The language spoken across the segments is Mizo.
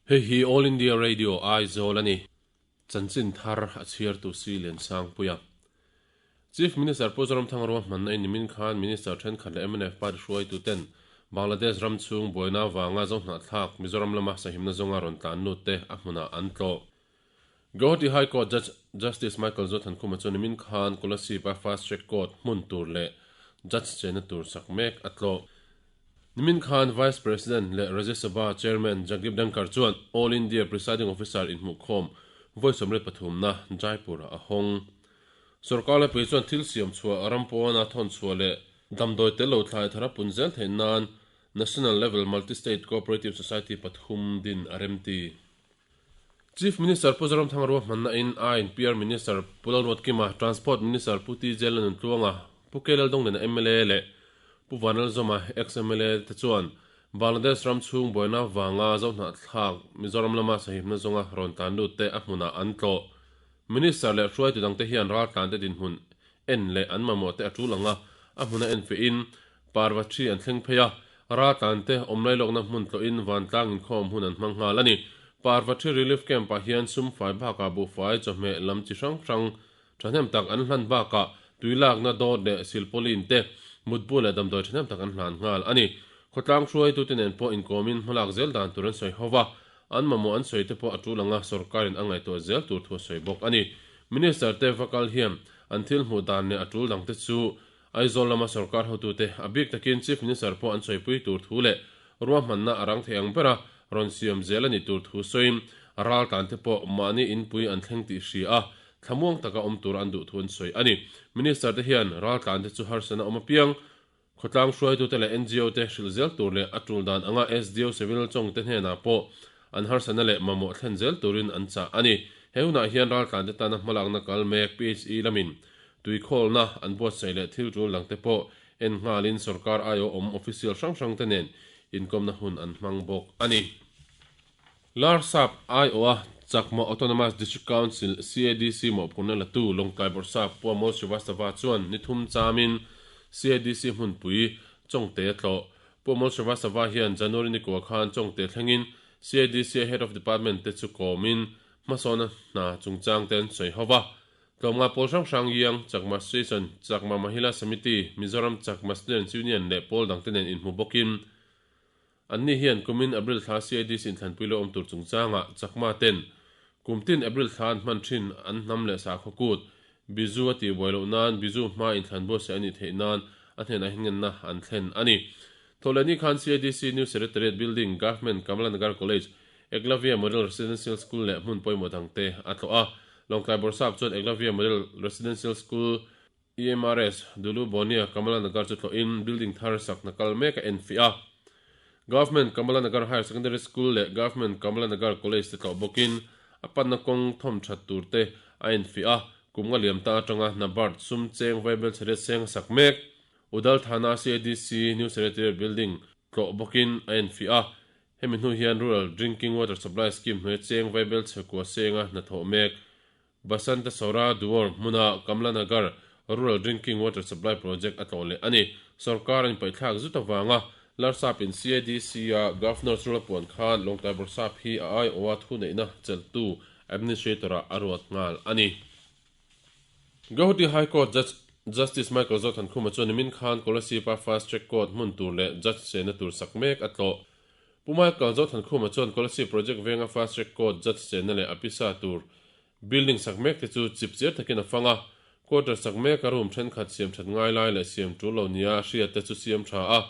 Hei hi All India Radio Aizawl a ni. Chanchin thar a chhiartu si Liansangpuia. Chief Minister Pu Zoramthanga ruahmanna in nimin khan Minister thenkhat leh mnf party hruaituten Bangladesh ram chhung buaina avanga zohnahthlak Mizoram lama sahimna zawnga rawn tlan lut te a hmunah an tlawh. Guwahati High Court Judge Justice Michael Zothankhuma chu nimin khan Kolasib-a Fast Track Court hmun tur leh Judge chenna tur sak mek a tlawh. Nimin khan Vice President leh Rajya Sabha Chairman Jagdeep Dhankhar chuan All India Presiding Officer inhmuhkhawm vawi sawmriat pathumna Jaipur-ah a hawng. Sorkar lepui chuan thil siam chhuah, ram pawna thawn chhuah leh damdawi tel lo thlai thar a pun zel theih nan National Level Multi-State Cooperative Society pathum din a remti. Chief Minister Pu Zoramthanga ruahmanna in INPR Minister Pu Lalruatkima, Transport Minister Pu TJ Lalnuntluanga, Pu K Laldonglena mla leh Pu Vanlalzawma ex-MLA te chuan Bangladesh ram chhung buaina vanga zohnahthlak Mizoram lama sahimna zawnga rawn tlan lut te a hmunah an tlawh. Minister leh hruaitu dangte hian raltlante dinhmun en leh an mamawh te a tul ang a, a hmuna en fehin Parvathi an thleng phei a, raltlante awm lailawkna hmun tlawhin vantlang inkhawm hun an hmang nghal a ni. Parvathi Relief Camp-ah hian sum fai bakah buhfai, chawhmeh lam chi hrang hrang Thahnem tak an hlan bakah tui lakna dawt leh silpauline te, mutbu leh damdawi thahnem tak an hlan nghal a ni. Khawtlang hruaitute nen pawh inkawmin hmalak zel dan tur an sawi ho va, an mamawh an sawi te pawh a tul anga sorkarin a ngaihtuah zel tur thu a sawi bawk a ni. Minister te va kal hian an thil hmuh dan leh a tul dang te chu Aizawl lama sorkar hotute, a bik takin Chief Minister pawh an sawipui tur thu leh ruahmanna a rang thei ang bera rawn siam zel a nih tur thu sawiin raltlan te pawh mahni inpui an thleng tih hria a, thlamuang taka awm tur an duh thu an sawi a ni. Minister te hian raltlan te chu harsatna awm apiang, khawtlang hruaitute leh NGO te hrilh zel tur leh a tul dan anga SDO Civil Chong te hnenah pawh an harsatna leh mamawh thlen zel turin an chah a ni. He hunah hian raltlan te tana hmalakna kal mek PHE lamin Tuikhawlna an buatsaih leh thil tul dangte pawh en nghalin sorkar aiawh awm official hrang hrangte nen inkawmna hun an hmang bawk a ni. Larsap aiawha Chakma Autonomous District Council, CADC, mawhphurhna latu Lawngtlai Bawrhsap Pu Amol Srivastava chuan ni thum chamin CADC hmunpui Chawngte a tlawh. Pu Amol Srivastava hian January ni kua khan Chawngte thlengin CADC-a Head of Department te chu kawmin hmasawna hna chungchang te an sawi ho va. Tlawmnga pawl hrang hrang Iang, Chakma Association, Chakma Mahila Samiti, Mizoram Chakma Students Union leh pawl dangte nen inhmu bawkin an ni hian kumin April thla CADC inthlanpui lo awm tur chungchangah Chakma ten kum tin April thla an hman thin an hnam leh sakhaw kut Bizu a tihbuai loh nan Bizu hma inthlan buatsaih a nih theih nan a hnenah hian ngenna an thlen a ni. Thawhlehni khan CADC New Secretariat Building, Government Kamala Nagar College, Eklavya Model Residential School leh hmun pawimawh dangte a tlawh a. Lawngtlai Bawrhsap chuan Eklavya Model Residential School, EMRS, Dulu Bonia, Kamala Nagar chu tlawhin building thar sakna kal mek a enfiah a. Government Kamala Nagar Higher Secondary School leh Government Kamala Nagar College te tlawh bawkin a panna kawng thawm that tur te a enfiah a. Kum nga liam ta atanga NABARD sum cheng vaibel chheriat seng a sak mek. Udal Thana CADC New Secretariat Building tlawh bawkin a enfiah a. Hemi hnu hian Rural Drinking Water Supply Scheme hnuaia cheng vaibel chhekua senga hnathawh mek Basanta Sora Duor hmuna Kamla Nagar Rural Drinking Water Supply Project a tlawh leh a ni. Sorkar an paihthlak zut avanga Larsap in CADC-a Governor's role a puan khan Lawngtlai Bawrhsap hi a aiawha thuneihna chelhtu Administrator-ah a ruat nghal a ni. Guwahati High Court Judge Justice Michael Zothankhuma chuan nimin khan Kolasib-a Fast Track Court hmun tur leh Judge chenna tur sak mek a tlawh. Pu Michael Zothankhuma chuan Kolasib Project venga Fast Track Court Judge chenna leh a pisa tur building sak mek te chu chip chiar takin a fang a. Quarter sak meka room thenkhat siam that ngai lai leh siam tul lo nia hriat te chu siam tha a.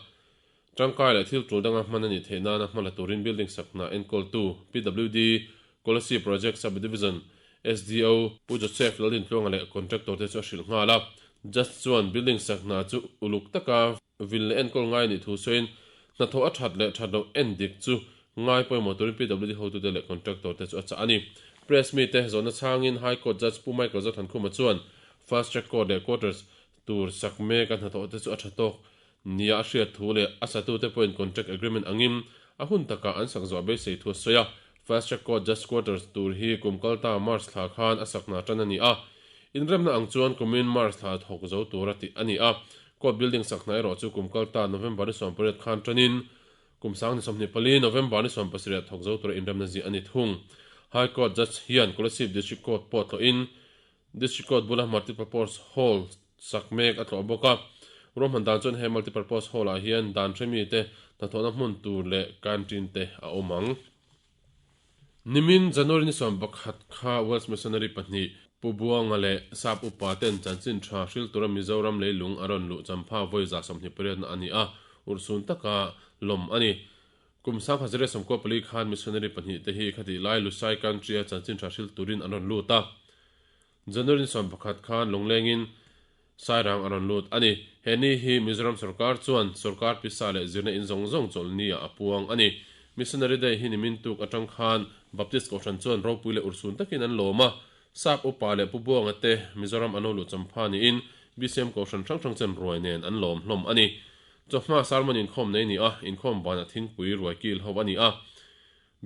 Tangkai leh thil tul danga hman a nih theih nana hma la turin building sak hna enkawltu PWD, Kolasib Project Sub-Division, SDO, Pu Joseph Laldintluanga leh contractor te chu a hrilh nghal a. Judge chuan building sak hna chu uluk taka vil leh enkawl ngai a nih thu sawiin hnathawh a that leh that loh en dik chu ngai pawimawh turin PWD hotute leh contractor te chu a chah a ni. Press mite zawhna chhangin High Court Judge Pu Michael Zothankhuma chuan Fast Track Court leh Quarters tur sak mek a hnathawh te chu a tha tawk nia a hriat thu leh a satute pawhin contract agreement angin a hun takah an sak zawh beisei thu a sawi a. Fast Track Court Judge Quarters tur hi kum kalta March thla khan a sak hna tan a ni a. Inremna ang chuan kumin March thla thawk zo tura tih a ni a. Court building sak hna erawh chu kum kalta November ni 18 khan tanin. Kum 2024 November ni 17 thawk zo tura inremna ziah a ni thung. High Court Judge hian Kolasib District Court pawh tlawhin District Court bula Multipurpose Hall sak mek a tlawh bawk a. Ruahman dan chuan he Multipurpose Hall ah hian dan hre mite hnathawhna hmun tur leh canteen te a awm ang. Nimin January ni 11 kha Welsh Missionary pahnih Pu Buanga leh Sap upa ten chanchin tha hril tura Mizoram leilung a rawn luh champha vawi 28 na a ni a, urhsun taka lawm a ni. Kum 1994 khan Missionary pahnih te hi khatih lai Lusai country a chanchin tha hril turin an rawn lut a. January ni 11 khan Lunglengin Sairang a rawn lut a ni. He ni hi Mizoram sorkar chuan sorkar pisa leh zirna in zawng zawng chawlh ni ah a puang a ni. Missionary Day hi nimin tuk atang khan Baptist Kohhran chuan ropui leh urhsun takin an lawm a. Sap upa leh Pu Buanga te Mizoram an lo luh champha niin BCM Kohhran hrang hrang chen ruai nen an lawm hlawm a ni. Chawhma sermon inkhawm nei a ni a, inkhawm banah thingpui ruai kil ho a ni a.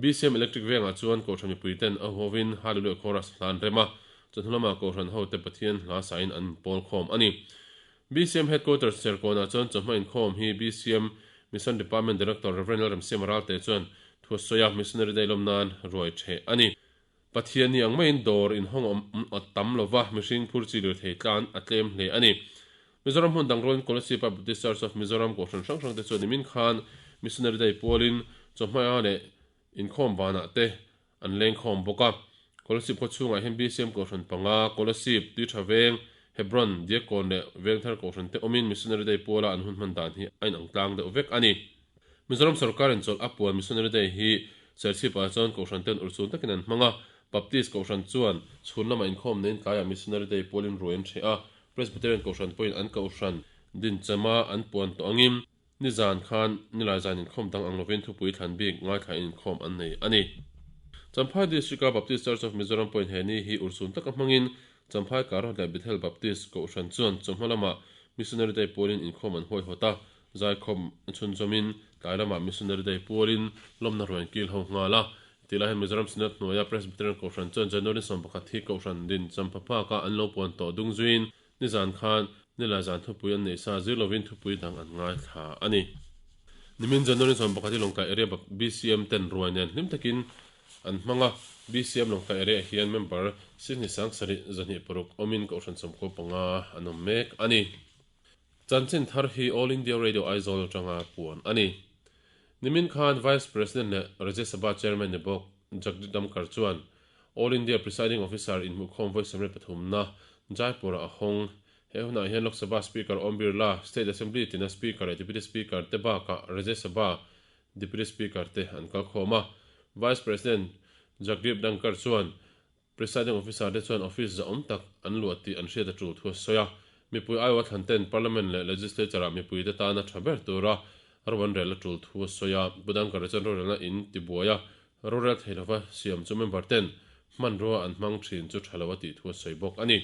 BCM Electric vengah chuan Kohhran mipui ten a huhovin Hallelujah Chorus hla an rem a, chawhnu lamah Kohhran hote Pathian hla sain an inpawl khawm a ni. BCM Headquarters Serkawnah chuan chawhma inkhawm hi BCM Mission Department Director Rev. Lalremsiama Ralte chuan thu a sawi a, Missionary Day lawm nan ruai theh a ni. Pathian ni ang maiin dawr inhawng awm a tam lova, mihring phur chi lirthei tlan a tlem hle a ni. Mizoram hmun dang rualin Kolasib a Baptist Church of Mizoram kohhran hrang hrang te chuan nimin khan Missionary Day pualin chawhmaiha leh inkhawm banah te an lengkhawm bawk a. Kolasib khaw chhungah hian BCM kohhran panga, Kolasib, Tuitha Veng, Hebron, Diakkawn leh Vengthar kohhran te awmin Missionary Day puala an hun hman dan hi a inang tlang deuh vek a ni. Mizoram sorkarin chawlh a puan Missionary Day hi Serchhip-ah chuan Kohhran ten urchhun takin an hmang a, Baptist Kohhran chuan chhun lamah inkhawm neiin tlaiah Missionary Day pualin ruai an hreh a, Presbyterian Kohhran pawhin an Kohhran dinchama an puan tawh angin nizan khan nilai zan inkhawm dang ang lovin thupui thlan bik ngaithlain inkhawm an nei a ni. Champhai District-a Baptist Church of Mizoram pawhin he ni hi urchhun taka hmangin Champhai Karhawt leh Bethel Baptist Kohhran chuan chawhma lamah Missionary Day pualin inkhawm an huaihawt a, Zaikhawm chhunzawmin tlai lamah Missionary Day pualin lawmna ruain kil ho nghal a. Tih lai hian Mizoram Synod hnuaia Presbyterian Kohhran chuan January 11 hi Kohhran din champha phaka an lo puan tawh dung zuiin nizan khan nilai zan thupui an neih sa zir lovin thupui dang an ngaithla a ni. Nimin January 11 hi Lawngtlai Area BCM ten ruai nen hlim takin an hmang a, BCM Lawngtlai Area hian member Sihni 7 206 awmin Kohhran 95 an awm mek a ni. Chanchin thar hi All India Radio Aizawl atanga puan a ni. Nimin khan Vice President leh Rajya Sabha Chairman ni bawk Jagdeep Dhankhar chuan All India Presiding Officer inhmuhkhawm vawi 73 na Jaipur-ah a hawng. He hunah hian Lok Sabha Speaker Om Birla, State Assembly tina Speaker leh Deputy Speaker te bakah Rajya Sabha Deputy Speaker te an kalkhawm a. Vice President Jagdeep Dhankhar chuan Presiding Officer te chuan office zahawm tak an luah tih an hriat a tul thu a sawi a. Mipui aiawh thlan ten Parliament leh Legislature ah mipuite tana tha ber tura ro an rel a tul thu a sawi a. Pu Dangkara chuan rorelna in tibuai a, rorel thei lova siam chu member ten hmanrua an hmang thin chu tha lo a tih thu a sawi bawk a ni.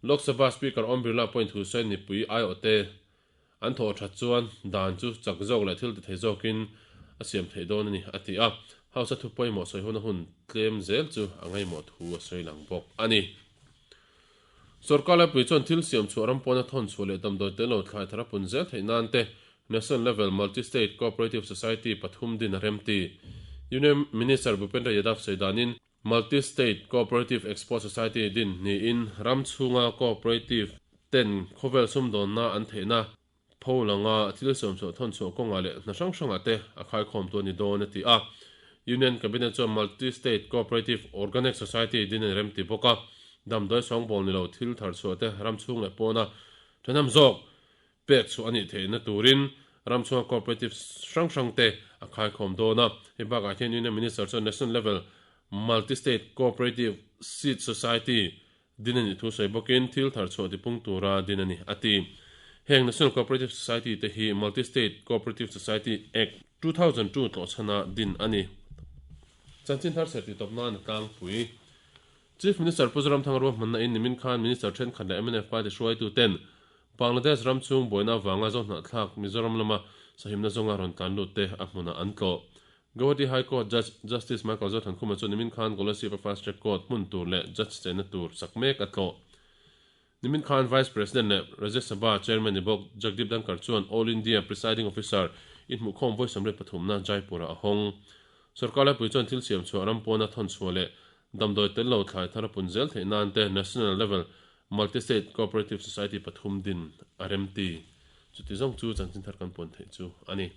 Lok Sabha Speaker Om Birla pawhin thu sawiin mipui aiawh te An thawh that chuan dan chu chak zawk leh thil ti thei zawkin a siam theih dawn a ni, a ti a. House-a thu pawimawh sawi huna hun tlem zel chu a ngaihmawh thu a sawi lang bawk a ni. Sorkar laipui chuan thil siam chhuah ram pawna thawn chhuah leh damdawi tel lo thlai thar a pun zel theih nan te National Level Multi State Cooperative Society pathum din a remti. Union Minister Bhupendra Yadav sawi danin Multi State Cooperative Export Society din niin ram chhunga cooperative ten khawvel sumdawnna an theihna pho langa thil sawmchhuah thawnchhuah kawngah leh hna hrang hrangah te a khaikhawm tu a ni dawn a ti a. Union Cabinet chuan Multi State Cooperative Organic Society din a remti bawk a, damdawi sawngbawl ni lo thil tharchhuah te ram chhung leh pawna thahnem zawk pek chhuah a nih theihna turin ram chhunga cooperative hrang hrang te a khaikhawm dawn a. Hei bakah hian Union Minister chuan National Level Multi-State Cooperative Seed Society din a nih thu sawi bawkin thil thar chhuah tipung tura din a ni, a ti. Heng National Cooperative Society te hi Multi-State Cooperative Society Act, 2002 tlawhchhana din a ni. Chanchin thar serh tih tawp nan a tlangpui. Chief Minister Pu Zoramthanga ruahmanna in nimin khan Minister thenkhat leh mnf party hruaitu ten Bangladesh ram chhung buaina avanga zohnahthlak Mizoram lama sahimna zawnga rawn tlan lut te a hmunah an tlawh. Guwahati High Court Judge Justice Michael Zothankhuma chu nimin khan Kolasib-a Fast Track Court hmun tur leh Judge chenna tur sak mek a tlawh. Nimin khan Vice President leh Rajya Sabha Chairman ni bawk Jagdeep Dhankhar chuan All India Presiding Officer inhmuhkhawm vawi 33na Jaipur-ah a hawng. Sorkar laipui chuan thil siam chhuah ram pawna thawn chhuah leh damdawi tel lo thlai thar a pun zel theih nan te National Level Multi-State Cooperative Society pathum din a remti. Chuti zawng chu chanchin thar kan puan theih chu a ni.